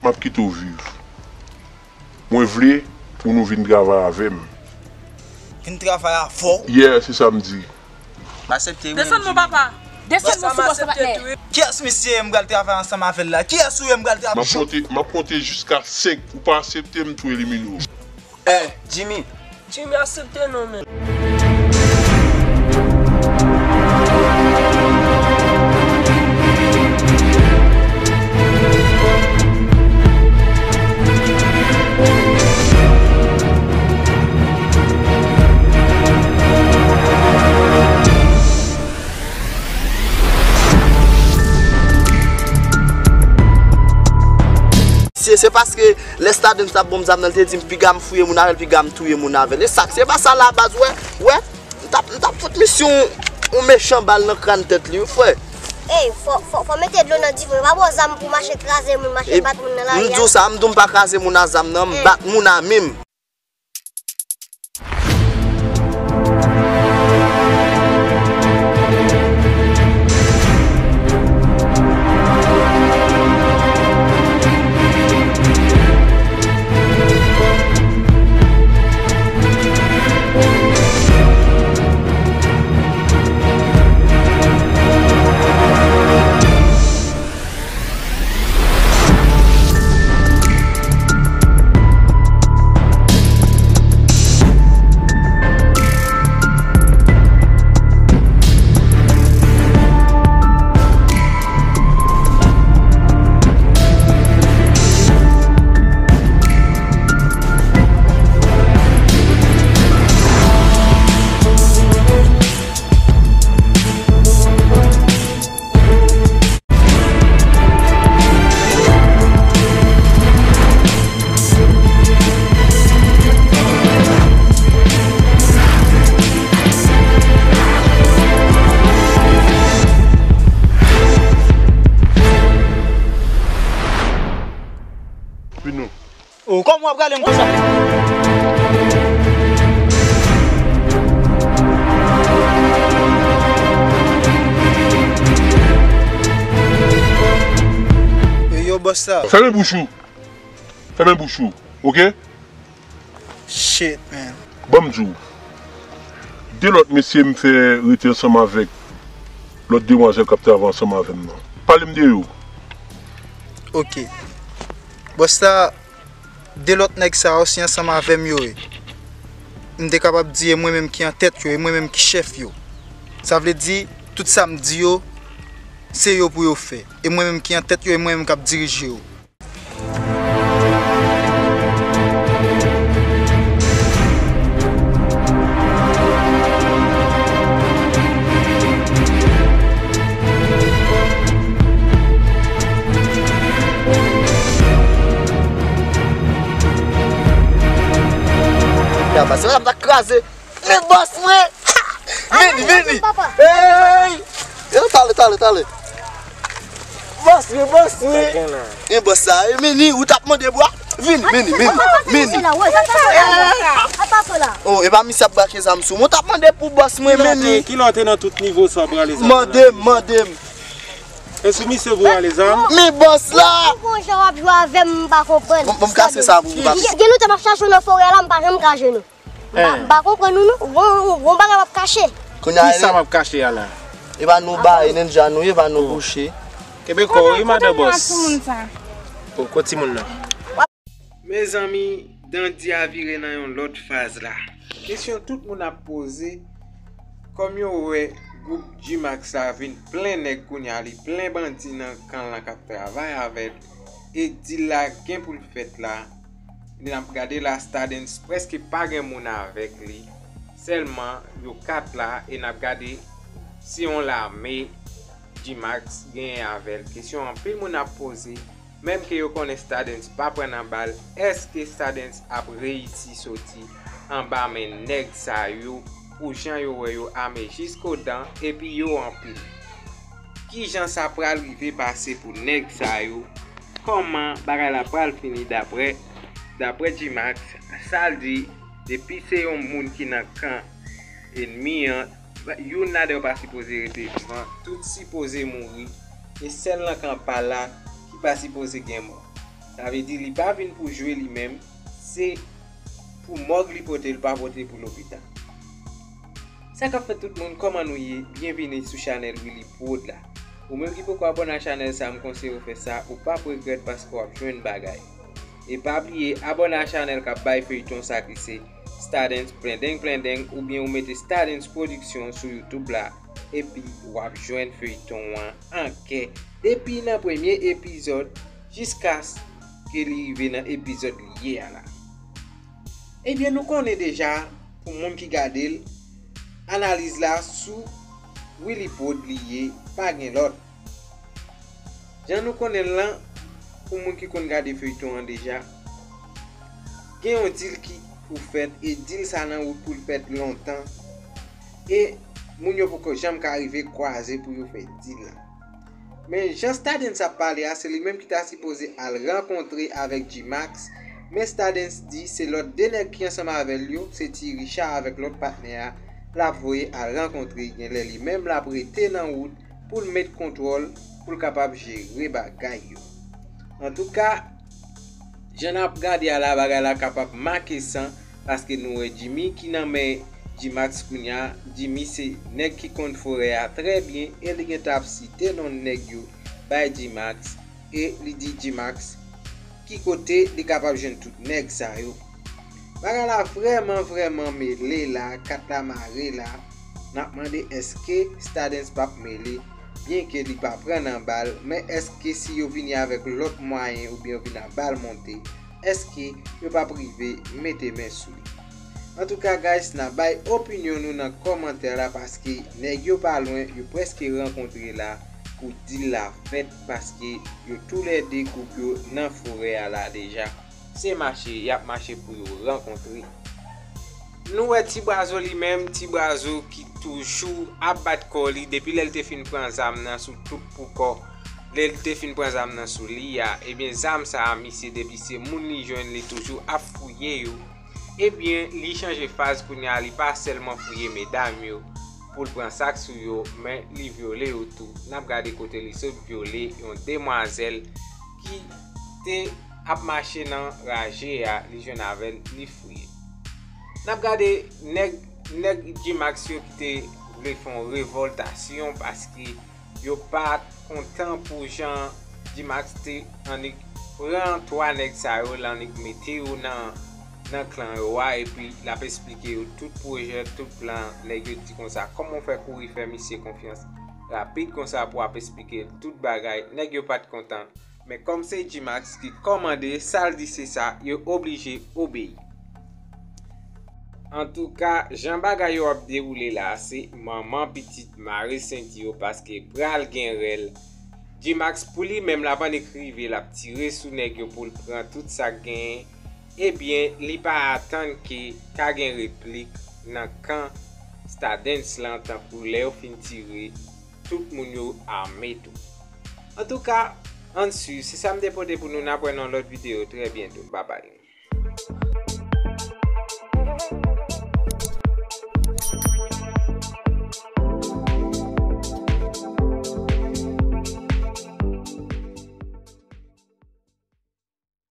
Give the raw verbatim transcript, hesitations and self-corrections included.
M ap kite w viv. Mwen vle pou nou vin travay avè m. Vin travay avè w? Yeah, se sa m di. M aksepte wi. Desann non, papa. Desann non sou bòs la, patnè. Kiyès misye ye m pral travay ansanm avè l la? Kiyès ou ye m pral travay? M ap konte, m ap konte jiska senk. Ou pa aksepte, m tou elimine w. Eh, Jimmy. Jimmy, aksepte non, men. Se, se paske lè Stardens t ap ban m zam nan, li te di m piga m fouye moun avè l, piga m touye moun avè l. E sa k, se pa sa la baz, wè, wè. M t ap, m t ap fout misye yon, yon mechan bal nan kràn tèt li, wi, frè. Ey, fò, fò, fò mete dlo nan diven. Pa ba w zam pou mache kraze moun, mache bat moun nan lari a. M di w sa, m di w m pa kraze moun a zam nan, m bat moun a men m. Vin non. Oh, kòman w ap rale m konsa? Yo, bòs la. Fèmen bouch ou. Fèmen bouch ou, oke? Shit, man. Ban m di w. De lòt mesye m fè rete ansanm avèk lòt demwazèl k ap travay ansanm avè m nan. Pale m de yo. Oke. Bòs la, de lòt nèg sa yo se ansanm avè m yo ye. M te kapab di e mwen menm ki an tèt yo, e mwen menm ki chèf yo. Sa vle di, tout sa m di yo, se yo pou yo fè. E mwen menm ki an tèt yo, e mwen menm k ap dirije yo. Ya, pase la, m ta kraze. Men bòs mwen! Vini, vini! Hey! Yo, tale, tale, tale. Bòs mwen, bòs mwen. Men bòs sa, e, Mini, ou t ap mande bwa? Vini, Mini, Mini, Mini. Oh, e pa misye ap brake zam sou mwen. Ou t ap mande pou bòs mwen, Mini. Kilè w te nan tout nivo sa w ap rale zam? Mande m, mande m. Èske misye voye ale zam? Men bòs la! Ou gon jan w ap jwe avè m, m pa konprann. Bon, bon, m kase sa pou ou, papi. Gen lontan m ap chache w nan forè a la, m pa janm ka jwenn ou. M pa, m pa konprann ou non. Ou gon, ou gon bagay w ap kache. Kisa m ap kache a la? E pa nou ba, e nènja nou ye, e pa nou bouche. Kenbe kò w wi, madan bòs. Kote timoun sa? O, kote timoun nan? Mezanmi, Dandi a vire nan yon lòt faz la. Kesyon tout moun ap poze, kòm yo wè gwoup G-Max la vin plen nèg kounye a, li plen bandi nan kan l lan k ap travay avè l, e dil la gen pou l fèt la, n ap gade la Stardens prèske pa gen moun avèk li, sèlman yo kat la, e n ap gade si yon lame G-Max genyen avè l. Kesyon anpil moun ap poze, menm ke yo konnen Stardens pa pran nan bal, èske Stardens ap reyisi soti anba men nèg sa yo pou jan yo wè yo ame jiskodan epi yo anpil? Kijan sa pral rive pase pou nèg sa yo? Kòman bagay la pral fini daprè Daprè G-Max, sa l di, depi se yon moun ki nan kan enmi an, youn ladan yo pa sipoze rete vivan, tout sipoze mouri, e sèl nan kan pa l la ki pa sipoze gen mò. Sa vle di li pa vin pou jwe li menm, se pou mòg li pote, li pa pote pou lopital. Sa k ap fèt tout moun, kòman nou ye? Byenvini sou chanèl Willy Prod la. Ou menm ki poko abòne a chanèl sa, m konseye w fè sa, ou p ap regrèt paske w ap jwenn bagay. E pa bliye abòne a chanèl k ap bay feyton sa ki se Stardens Plendeng Plendeng, oubyen ou mete Stardens Production sou YouTube la, epi w ap jwenn feyton an an kè, depi nan premye epizòd jiskaske li rive nan epizòd li ye a la. Ebyen, nou konnen deja, pou moun ki gade l, analiz la sou Willy Prod li ye, pa gen lòt. Jan nou konnen l lan, pou moun ki konn gade feyton an deja, gen yon deal ki pou fèt, e deal sa nan wout pou l fèt lontan, e moun yo poko janm ka rive kwaze pou yo fè deal la. Men jan Stardens ap pale a, se li menm ki ta sipoze al rankontre avèk G-Max, men Stardens di se lòt de nèg ki ansanm avè l yo, se Ti Richard avèk lòt patnè a, l ap voye al rankontre, genlè li menm l ap rete nan wout pou l met kontwòl, pou l kapab jere bagay yo. Antouka, jan n ap gade a la, bagay la kapab make san, paske nou wè Jimmy ki nan men G-Max kounye a. Jimmy se nèg ki konn forè a trè byen, e li gentan ap site non nèg yo bay G-Max, e li di G-Max ki kote li kapab jwenn tout nèg sa yo. Bagay la vrèman, vrèman mele la, kat la mare la. N ap mande èske Stardens p ap mele, byenke li pa pran nan bal, men èske si yo vini avèk lòt mwayen oubyen yo vin a bal monte, èske yo p ap rive mete men sou li? Antouka, guys, n ap bay opinyon nou nan kòmantè la, paske nèg yo pa lwen, yo prèske rankontre la pou deal la fèt, paske yo toulède gwoup yo nan forè a la deja. Se mache y ap mache pou yo rankontre. Nou wè Ti Brazo li menm, Ti Brazo ki toujou ap bat kò li depi lè l te fin pran zam nan sou tout pou kò. Lè l te fin pran zam nan sou li a, ebyen zam sa a, misye depi se moun li jwenn, li toujou ap fouye yo. Ebyen, li chanje faz kounye a, li pa sèlman fouye medam yo pou l pran sa k sou yo, men li vyole yo tou. N ap gade kote li sot vyole yon demwazèl ki te ap mache nan raje a, li jwenn avè l, li fouye. N ap gade nèg, nèg G-Max yo ki te vle fè yon revòltasyon paske yo pa t kontan pou jan G-Max te annik pran twa nèg sa yo, l annik mete yo nan, nan klan yo a, epi l ap esplike yo tout pwojè, tout plan nèg yo. Di konsa, kòman w fè kouri fè misye konfyans rapid konsa pou w ap esplike l tout bagay? Nèg yo pa t kontan. Men kòm se G-Max ki kòmande, sa l di se sa, yo oblije obeyi. Antouka, jan bagay yo ap dewoule la, se manman pitit mare senti yo paske pral gen rèl. G-Max pou li menm, l ap annik rive, l ap tire sou nèg yo pou l pran tout sa k genyen. Ebyen, li pa atann ke ka gen replik nan kan Stardens lan, tankou lè yo fin tire, tout moun yo ame tou. Antouka, ann swiv, se sa m te pote pou nou, n ap wè nan lòt videyo trè byento. Babay.